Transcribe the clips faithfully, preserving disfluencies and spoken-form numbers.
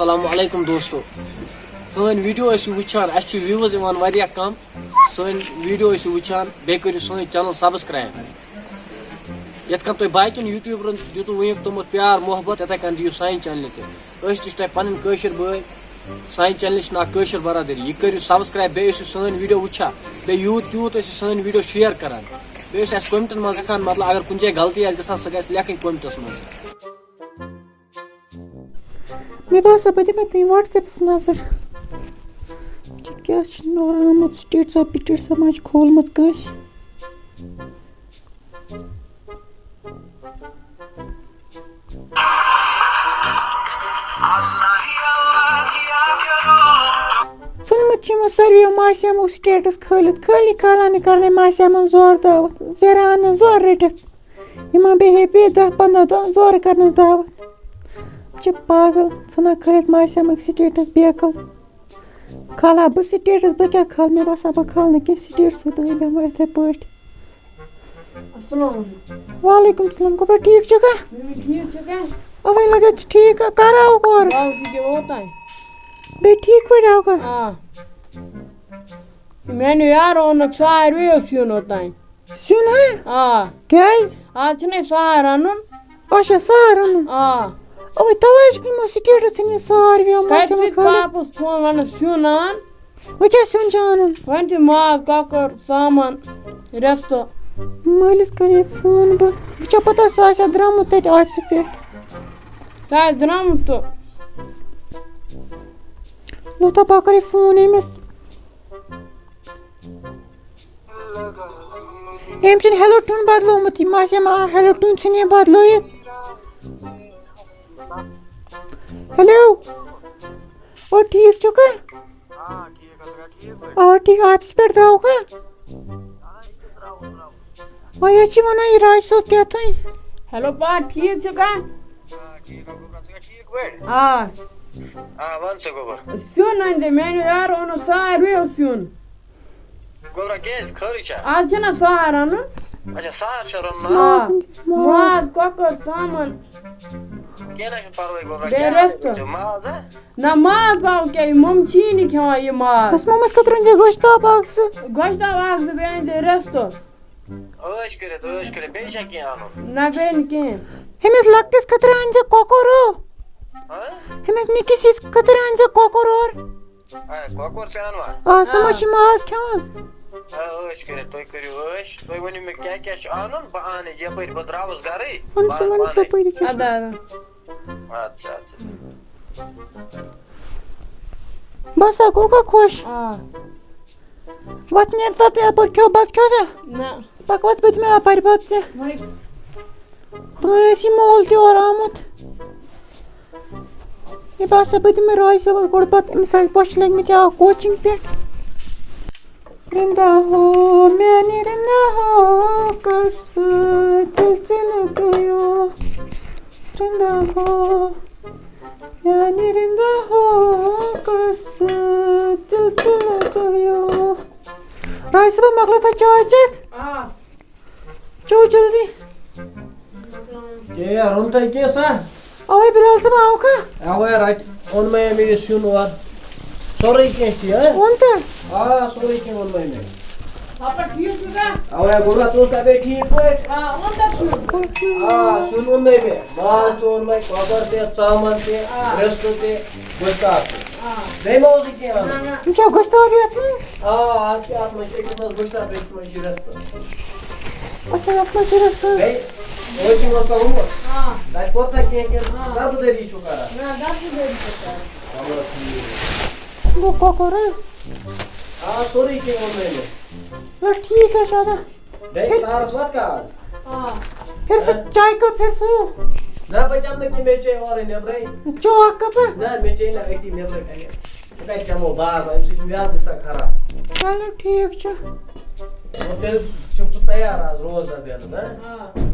السلام علیکم دوستو، سٲنۍ ویڈیو ٲسِو وٕچھان، اَسہِ چھِ ویوز یِوان واریاہ کم۔ سٲنۍ ویڈیو ٲسِو وٕچھان، بیٚیہِ کٔرِو سٲنۍ چینل سبسکرایب۔ یِتھ کٔنۍ تۄہہِ باقین یوٹیوبرن دیُتوٕ وٕنیُک توٚمُت پیار محبت، یِتھے کٔنۍ دِیِو سانہِ چینلہِ تہِ۔ أسۍ تہِ چھِ تۄہہِ پنٕنۍ کٲشِر بٲے۔ سانہِ چینلہِ چھِ ناو کٲشِر برادری۔ یہِ کٔرِو سبسکرایب، بیٚیہِ ٲسِو سٲنۍ ویڈیو وٕچھان، بیٚیہِ یوٗت تیوٗت ٲسِو سٲنۍ ویڈیو شیئر کران، بیٚیہِ ٲسِو اَسہِ کومنٹن منٛز لیکھان، مطلب اگر کُنہِ جایہِ غلطی آسہِ گژھان، سۄ گژھِ لیکھٕنۍ کومنٹس منٛز۔ مےٚ باسان، بہٕ دِمے تۄہہِ WhatsApp-س نظر۔ یہِ کیٛاہ چھُ نوٚو آمُت؟ سٹیٹسا پٹیٹسا ما چھُ کھولمُت کٲنٛسہِ؟ ژھُنمُت چھُ یِمو ساروِیو ماسیمو سٹیٹس کھٲلِتھ، خٲلی کھالان نہٕ کرنے ماسیمن زورٕ دعوت، زیران نہٕ زورٕ رٔٹِتھ۔ یِمن بیٚیہِ ہے پیٚیہِ دَہ پنٛداہ دۄہ زورٕ کرنس دعوت۔ یِم چھِ پاگل، ژھٕنان کھٲلِتھ ماسیمٕکۍ سٹیٹس بیکل۔ کھالہٕ ہا بہٕ سٹیٹس، بہٕ کیٛاہ کھالہٕ؟ مےٚ باسان، بہٕ کھالہٕ نہٕ کینٛہہ سٹیٹسٕے، تُہۍ بیٚہمو یِتھَے پٲٹھۍ۔ السلام علیکم۔ وعلیکم السلام، گوٚبرا، ٹھیٖک چھُکھا؟ ٹھیٖک چھُکھا؟ اَوَے لَگان چھِ ٹھیٖک، کَر آوُکھ اورٕ؟ بہٕ آوُس ییٚکیٛاہ اوتانۍ۔ بیٚیہِ ٹھیٖک پٲٹھۍ آوُکھا؟ آ۔ میٛانیو یارو اوٚنُکھ ساروِیو سیُن اوتانۍ۔ سیُن ہا؟ آ۔ کیٛازِ؟ آز چھُنہٕ اَسہِ سہار اَنُن۔ اچھا، سہار اَنُن۔ آ۔ اَوَے تَوَے چھِ یِمو سٹیٹس ژھٕنمٕتۍ ساروِیو کَتہِ ماسیمو سۭتۍ کھٲلِتھ۔ پاپَس فون وَنان سیُن اَن۔ وۄنۍ کیٛاہ سیُن چھُ اَنُن؟ وۄنۍ چھُ ماز، کۄکُر، ژامَن، رِستہٕ۔ مٲلِس کَرے فون بہٕ۔ وۄنۍ چھا پَتہ سُہ آسہِ ہا درٛامُت تَتہِ آفسہٕ پٮ۪ٹھ؟ سُہ آسہِ درٛامُت تہٕ۔ نوتا بہٕ کَرے فون أمِس۔ أمۍ چھُنہٕ ہیلو ٹون بدلومُت، یہِ ما آسہِ أمۍ آ ہیلو ٹون ژھٕنۍ أمۍ بدلٲیِتھ۔ ہیلو، او ٹھیٖک چھُکھا؟ آ ٹھیٖک، آفسہٕ پٮ۪ٹھ درٛاوکھا؟ وۄنۍ حظ چھِ وَنان یہِ راج صٲب کیٛاہ تام۔ ہیلو پا، ٹھیٖک چھُکھا؟ آ ٹھیٖک، گوٚبرا، ژٕ چھُکھا ٹھیٖک پٲٹھۍ؟ آ۔ آ وَن سا گوٚبُر۔ سیُن أنۍ دِ، میٛانیو یارو اوٚنُکھ ساروِیو سیُن۔ گوٚبرا، کیٛازِ؟ خٲرٕے چھا؟ آز چھُنہ سہار اَنُن۔ اچھا، سہار چھا رَنُن؟ آ۔ ماز، ماز، کۄکُر، ژامَن۔ کینٛہہ نہ چھُنہٕ پَرواے گوٚبرا، بیٚیہِ کینٛہہ رِستہٕ۔ نہ چھُنہٕ۔ ماز ہا؟ نہ، ماز پاو کیٛاہ؟ یہِ مۄم چھی نہٕ کھٮ۪وان یہِ ماز۔ بَس مۄمَس خٲطرٕ أنۍ زِ گۄشتاب اَکھ زٕ۔ گۄشتاب اَکھ زٕ، بیٚیہِ أنۍ زِ رِستہٕ۔ عٲش کٔرِتھ، عٲش کٔرِتھ، بیٚیہِ چھا کینٛہہ اَنُن؟ نہ، بیٚیہِ نہٕ کینٛہہ۔ ہُمِس لۄکٹِس خٲطرٕ أنۍ زِ کۄکُر ہُہ۔ ہاں؟ ہُمِس نِکِس یِس خٲطرٕ أنۍ زِ کۄکُر اورٕ۔ اے، کۄکُر تہِ اَنوا؟ آ، سُہ ما آ۔ چھُ ماز کھٮ۪وان؟ آ، عٲش کٔرِتھ، تُہۍ کٔرِو عٲش۔ تُہۍ ؤنِو مےٚ کیٛاہ کیٛاہ چھُ اَنُن، بہٕ اَنہٕ یَپٲرۍ، بہٕ درٛاوُس گَرٕے۔ وَن ژٕ، بہٕ وَن اَنہٕ ژٕ پانَے۔ یَپٲرۍ کیٛاہ چھُ؟ اَدٕ، اَدٕ۔ اَدٕ سا، اَدٕ سا۔ بَس ہا، گوٚو گا خۄش؟ آ۔ وَتھ نیر تَتھ یَپٲرۍ کھیوٚو بَتہٕ کھیوٚو ژےٚ؟ نہ۔ پَکھ وَتھ، بہٕ دِمے اَپارِ بَتہٕ ژےٚ۔ وۄنۍ۔ تُہۍ ٲسۍ یہِ مول تہِ اورٕ آمُت۔ یہِ باسان بہٕ دِمہٕ رٲے صٲبَس گۄڈٕ پَتہٕ أمِس آسہِ بۄچھِ لٔگمٕتۍ آ کوچِنٛگ پٮ۪ٹھ۔ رِندا ہو، میٛانہِ رِندا ہو، کَس دِل ژٕ لَگٲیو۔ رِندا ہو، میٛانہِ رِندا ہو، کَس دِل ژٕ لَگٲیو۔ رٲے صٲبہ، مۄکلٲو تۄہہِ چاے چٮ۪تھ؟ آ۔ چیٚو جلدی۔ اے، روٚن تۄہہِ کینٛہہ سا؟ اوے بلال صٲب آو کھا؟ اوے رٹ، اوٚن مےٚ أمۍ یہِ سیُن اورٕ۔ سورُے کینٛہہ چھِ، ہا؟ اوٚن تہٕ؟ آ، سورُے کینٛہہ اوٚن مےٚ أمۍ۔ پاپا ٹھیٖک چھُکھا؟ اوے گوٚبرا، ژٕ اوسکھا بیٚیہِ ٹھیٖک پٲٹھۍ؟ آ، اوٚن تہٕ سیُن۔ آ، سیُن اوٚن مےٚ أمۍ۔ ماز تہِ اوٚن مےٚ، کۄکر تہِ، ژامن تہِ، آ۔ رِستہٕ تہِ، گۄشتاب تہِ۔ آ۔ بیٚیہِ ما اوسُے کینٛہہ اَنُن؟ نہ، نہ۔ یِم چھا گۄشتاب یَتھ منٛز؟ آ، اَتھ کیٛاہ، اَتھ منٛز چھِ أکِس منٛز گۄشتاب، بیٚکِس منٛز چھِ رِستہٕ۔ اچھا، اَتھ منٛز چھِ رِستہٕ۔ بیٚیہِ، اوس یِمو تۄہہِ ووٚنمُت؟ آ۔ تَتہِ کوٚر تۄہہِ کینٛہہ کِنہٕ آ۔ دَردٕ دٲری چھُو کَران؟ نہ، دَردٕ دٲری چھِ کَران۔ چلو، ٹھیٖک۔ گوٚو کۄکُر، ہا؟ آ، سورُے کینٛہہ ووٚن مےٚ أمِس۔ نہ، ٹھیٖک حظ چھُ، اَدٕ۔ بیٚیہِ سارس وَتھ کَر آز؟ آ۔ پھر سُہ چاے کپ پھر سُہ۔ نہ، بہٕ چَمہٕ نہٕ کینٛہہ، مےٚ چے اورَے نیٚبرَے۔ چو اَکھ کَپ۔ نہ، مےٚ چے نہ أتی نیٚبرَے کَنہِ۔ بہٕ کَتہِ چَمو بار بار، اَمہِ سۭتۍ چھُ میٛادٕ گژھان خراب۔ چلو، ٹھیٖک چھُ۔ وۄنۍ تیٚلہِ چھُکھ ژٕ تیار آز روزدَر بیٚہنَس، ہہ؟ آ۔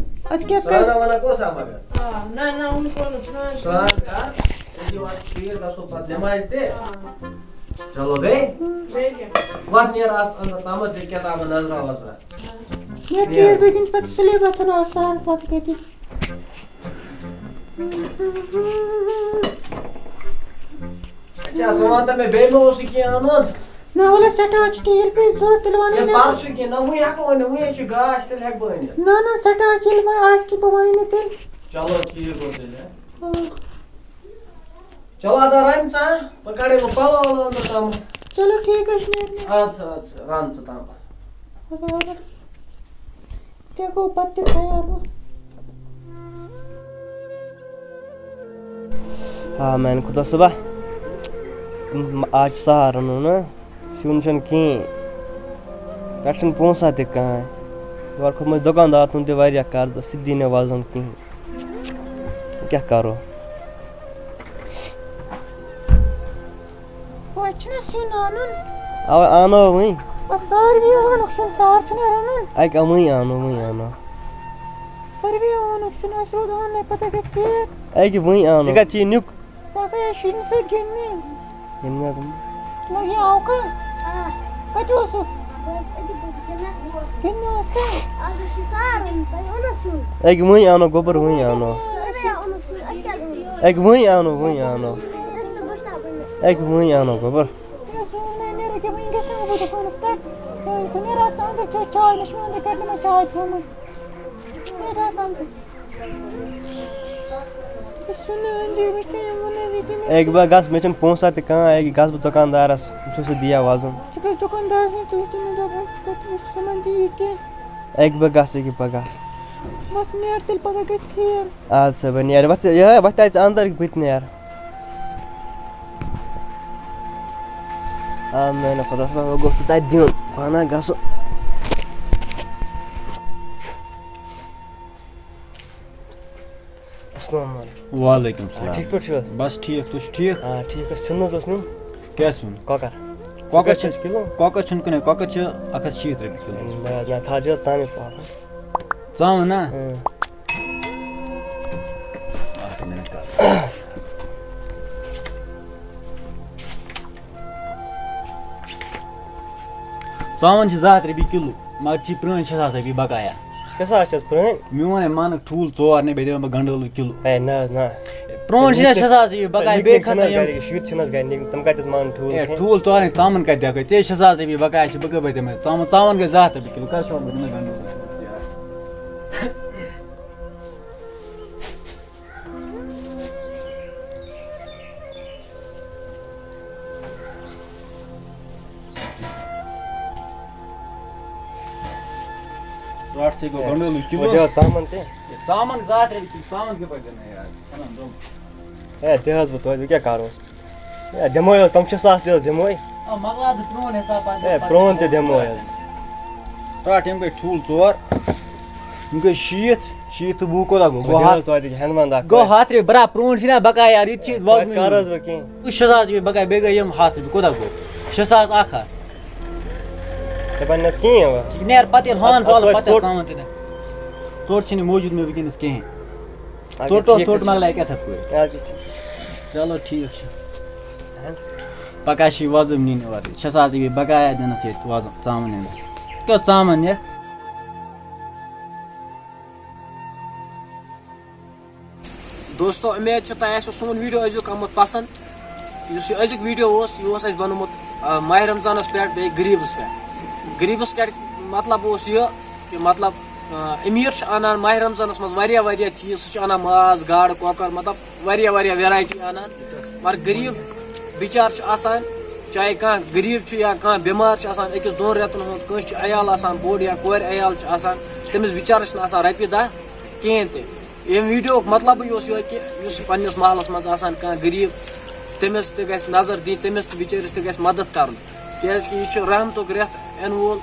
اَدٕ کیٛاہ کَرٕ؟ سرٛانہ وانہ کوٚر سا مگر؟ آ، نہ، نہ، وُنہِ کوٚر نہٕ سرٛان۔ سرٛان کَر، أتی وَس ژیٖرۍ گژھو پَتہٕ نٮ۪مازِ تہِ۔ آ۔ چلو، بیٚیہِ؟ بیٚیہِ کیٛاہ؟ وَتھ نیر آز اَنٛدر تامَتھ، بیٚیہِ کِتابَن نظرا وظرا۔ مےٚ ژیٖرۍ بٲگۍ چھُ پَتہٕ سُلے وۄتھُن آز سہرَس وۄتھٕ کٔتی۔ اچھا، ژٕ وَن تہٕ مےٚ، بیٚیہِ ما اوسُے کینٛہہ اَنُن؟ نہ، وَلہٕ سٮ۪ٹھاہ چھُ ٹھیٖک، ییٚلہِ پیٚیہِ ضوٚرَتھ، تیٚلہِ وَنَے ہے، نہ۔ پَرٕ چھُ کینٛہہ، نہ، وٕنہِ ہٮ۪کو أنِتھ، وٕنہِ ہے چھُ گاش، تیٚلہِ ہٮ۪کہٕ بہٕ أنِتھ۔ نہ، نہ، سٮ۪ٹھاہ چھِ، ییٚلہِ وۄنۍ آسہِ کینٛہہ، بہٕ وَنَے مےٚ تیٚلہِ۔ چلو، ٹھیٖک گوٚو تیٚلہِ، ہہ؟ آ۔ چلو، اَدٕ رَن ژٕ، ہہ؟ بہٕ کَڑَے وۄنۍ پَلو وَلو اَنٛدر تامَتھ۔ چلو، ٹھیٖک حظ چھُ، نیرِ مےٚ۔ اَدٕ سا، اَدٕ سا، رَن ژٕ تامَتھ۔ اَدٕ، اَدٕ۔ تہِ گوٚو پَتہٕ تہِ تیار وۄنۍ۔ آ، میٛانہِ خۄدا صٲبا، م-، آز چھِ سہار رَنُن، نہ؟ سیُن چھُنہٕ کِہیٖنۍ۔ پٮ۪ٹھٕ چھُنہٕ پونٛسہ تہِ کانٛہہ۔ یورٕ کھوٚتمُت دُکاندار تُہُنٛد تہِ واریاہ قرضہٕ، سُہ تہِ دی نہٕ وَزُن کِہیٖنۍ۔ کیٛاہ کَرو؟ وۄنۍ چھُنہ سیُن اَنُن۔ اَوَے اَنو وٕنۍ۔ بس ساروِیو ووٚنُکھ سیُن، سہار چھُنہ رَنُن۔ اَکہِ وٕنۍ اَنو، وٕنۍ اَنو۔ ساروِیو ووٚنُکھ سیُن، اَسہِ روٗد اَننَے، پَتہٕ گژھِ ژیر۔ اَکہِ وٕنۍ اَنو۔ یہِ کَتہِ چھی نیُک؟ ژٕ ہسا یہِ شُرٮ۪ن سۭتۍ گِنٛدنہِ۔ گِنٛدنہِ حظ۔ نہ، یہِ آو کانٛہہ؟ آ۔ کَتہِ اوسُکھ؟ بس أتی پوٚت گِنٛدنہِ۔ گِنٛدنہِ اوس کانٛہہ؟ آز چھُ سہار، تۄہہِ اوٚنوُ سیُن؟ أکہِ وٕنۍ اَنو گوٚبُر، وٕنۍ اَنو۔ سٲرِوٕے اوٚنُکھ سیُن، اَسہِ کیٛازِ اوٚن نہٕ؟ أکہِ وٕنۍ اَنو، وٕنۍ اَنو۔ أسۍ تہِ گۄشتاب أنِتھ۔ أکہِ وٕنۍ اَنو گوٚبُر۔ تیٚلہِ اوس ووٚن مےٚ، نیرٕ ییٚکیٛاہ وٕنۍ گژھٕ نہٕ بہٕ دُکانَس پٮ۪ٹھ۔ وۄنۍ ژٕ نیرٕ اَتھ ژٕ اَنٛدر کیٛاہ چاے، مےٚ چھِ وۄنۍ أنٛدرٕ کَتہِ مےٚ چاے تھٲومٕژ۔ نیرٕ اَتھ اَنٛدر۔ سُہ نہٕ أنٛدرٕ وٕچھتھٕے، أمۍ ووٚن مےٚ وٕنکیٚنَس۔ اے، بہٕ گژھٕ، مےٚ چھُنہٕ پونٛسہٕ تہِ کانٛہہ، اے، گژھٕ بہٕ دُکاندارَس، وٕچھو سُہ دِیا وَزُن۔ ژٕ گژھ دُکاندارَس نِش، ژٕ وٕچھ تٔمِس دَپَس، ژٕ کَتہِ وٕچھ سُہ ما دِیہِ کینٛہہ۔ اے، بہٕ گژھٕ، ییٚکیٛاہ بہٕ گژھٕ۔ وَتھ نیر تیٚلہِ، پَگاہ گژھِ ژیر۔ اَدٕ سا، بہٕ نیرٕ، وَتھ، یِہوٚے، وَتھ تہِ اَژٕ اَندَر، بہٕ تہِ نیرٕ۔ آ، میٛانہِ خۄدا صٲبا، وۄنۍ گوٚژھ سُہ تَتہِ دیُن، پانہ گژھُن۔ السلام علیکم۔ وعلیکم السلام۔ آ، ٹھیٖک پٲٹھۍ چھِو حظ؟ بس ٹھیٖک، تُہۍ چھِو ٹھیٖک؟ آ، ٹھیٖک حظ، سیُن حظ اوس نیُن۔ کیٛاہ سیُن؟ کۄکَر۔ کۄکَر چھِ، کِلوٗ؟ کۄکَر چھِنہٕ کٕنٕے، کۄکَر چھِ اَکھ ہَتھ شیٖتھ رۄپیہِ کِلوٗ۔ نہ حظ، نہ، تھاو حظ ژامنہِ پاکھ۔ ژامَن نا؟ اۭں۔ اَکھ مِنَٹ کَر۔ ژامَن چھِ زٕ ہَتھ رۄپیہِ کِلوٗ، مگر چھِ پرٛٲنۍ شےٚ ساس رۄپیہِ بقایا۔ شےٚ ساس چھِ حظ پرٛٲنۍ؟ میون ہے مانَکھ ٹھوٗل ژور نِبہٕ، بیٚیہِ دِمَے بہٕ گنڈولہٕ کِلوٗ۔ ہے، نہ حظ، نہ۔ پرٛون چھُنہ شےٚ ساس رۄپیہِ بقایا، بیٚیہِ کھسن یِم۔ شُرۍ چھِنہٕ حظ گرِ، تِم کَتہِ حظ مانَن ٹھوٗل ہے، کھیوٚن؟ ٹھوٗل ژور ہے، ژامَن کَتہِ دِکھ؟ ژےٚ شےٚ ساس رۄپیہِ بقایا چھِ، بہٕ کَپٲرۍ دِمَے ژامَن؟ ژامَن گٔے زٕ ہَتھ رۄپیہِ کِلوٗ، کَر چھُ وۄنۍ بہٕ دِمَے گنڈولہٕ؟ رٹھ سا، یہِ گوٚو گنڈولہٕ کِلوٗ۔ وۄنۍ دِیو ژامَن تہِ۔ ہے، ژامَن زٕ ہَتھ رۄپیہِ کِلوٗ، ژامَن کِتھ پٲٹھۍ دِمہٕ یار؟ ژھٕنان دوٚم۔ ہے، دِ حظ بہٕ توتہِ، وۄنۍ کیٛاہ کَرو؟ ہے، دِمو حظ، تِم شےٚ ساس تہِ حظ دِمو۔ آ، مۄکلاو ژٕ پرٛون حساب پَتہٕ۔ ہے، پَتہٕ پرٛون تہِ دِمو حظ۔ رَٹھ، یِم گٔے ٹھوٗل ژور۔ یِم گٔے شیٖتھ، شیٖتھ تہٕ وُہ کوٗتاہ گوٚو؟ گوٚو وۄنۍ دِ ہَتھ۔ حظ توتہِ ہٮ۪نہٕ منٛد اَکھ۔ گوٚو ہَتھ رۄپیہِ، برابر پرٛون چھُنہ بقایا یار، یہِ تہِ چھِ توتہِ وۄزمٕے۔ کَر حظ وۄنۍ کینٛہہ؟ شےٚ ساس رۄپیہِ بقایا، بیٚیہِ گٔے یِم ہَتھ رۄپیہِ، کوٗتاہ گوٚو؟ شےٚ ساس اَکھ ہَتھ۔ دَپان نہ حظ کِہیٖنۍ وۄنۍ۔ یہِ نیر پَتہٕ ییٚلہِ ہان اَتھ والہٕ، وۄتھِ پَتہٕ ژوٚٹ۔ ژامَن تہِ نہ۔ ژوٚٹ چھِنہٕ موٗجوٗد مےٚ وٕنکیٚنَس کِہیٖنۍ۔ اَدٕ ژوٚٹ کیٛاہ، ووٚٹ، ٹھیٖک ژوٚٹ حظ چھُ۔ مۄکلایہِ کیٛاہ تھَپھ پٲٹھۍ۔ اَدٕ کیٛاہ، ٹھیٖک چھُ۔ چلو ٹھیٖک چھُ۔ اَہَن۔ پَکان چھِ یہِ وۄزُم نِنہِ اورٕ۔ شےٚ ساس رۄپیہِ بقایا دِنَس ییٚتہِ وۄزُم ژامَن نِنَس۔ کیٛاہ ژامَن نِکھ؟ دوستو، اُمید چھِ تۄہہِ آسِوٕ سون ویٖڈیو أزیُک آمُت پَسنٛد۔ یُس یہِ أزیُک ویٖڈیو اوس، یہِ اوس اَسہِ بَنومُت، آ، ماہِ رمضانَس پٮ۪ٹھ، بیٚیہِ غریٖبَس پٮ۪ٹھ۔ غریٖبَس کیٛاہ مطلب اوس یہِ کہِ مطلب، آ، أمیٖر چھُ اَنان ماہِ رمضانَس منٛز واریاہ واریاہ چیٖز، سُہ چھُ اَنان ماز، گاڈٕ، کۄکَر، مطلب واریاہ واریاہ ویرایٹی اَنان۔ مگر غریٖب بِچار چھُ آسان، چاہے کانٛہہ غریٖب چھُ یا کانٛہہ بٮ۪مار چھُ آسان، أکِس دۄن رٮ۪تَن ہُنٛد کٲنٛسہِ چھُ عیال آسان بوٚڑ یا کورِ عیال چھُ آسان، تٔمِس بِچارَس چھِنہٕ آسان رۄپیہِ دَہ کِہیٖنۍ تہِ۔ ییٚمہِ ویٖڈیوُک مطلبٕے اوس یِہوٚے کہِ یُس پنٛنِس محلَس منٛز آسان کانٛہہ غریٖب، تٔمِس تہِ گژھِ نظر دِنۍ، تٔمِس تہِ بِچٲرِس تہِ گژھِ مدد کَرُن، کیٛازِکہِ یہِ چھُ رحمتُک رٮ۪تھ یِنہٕ وول۔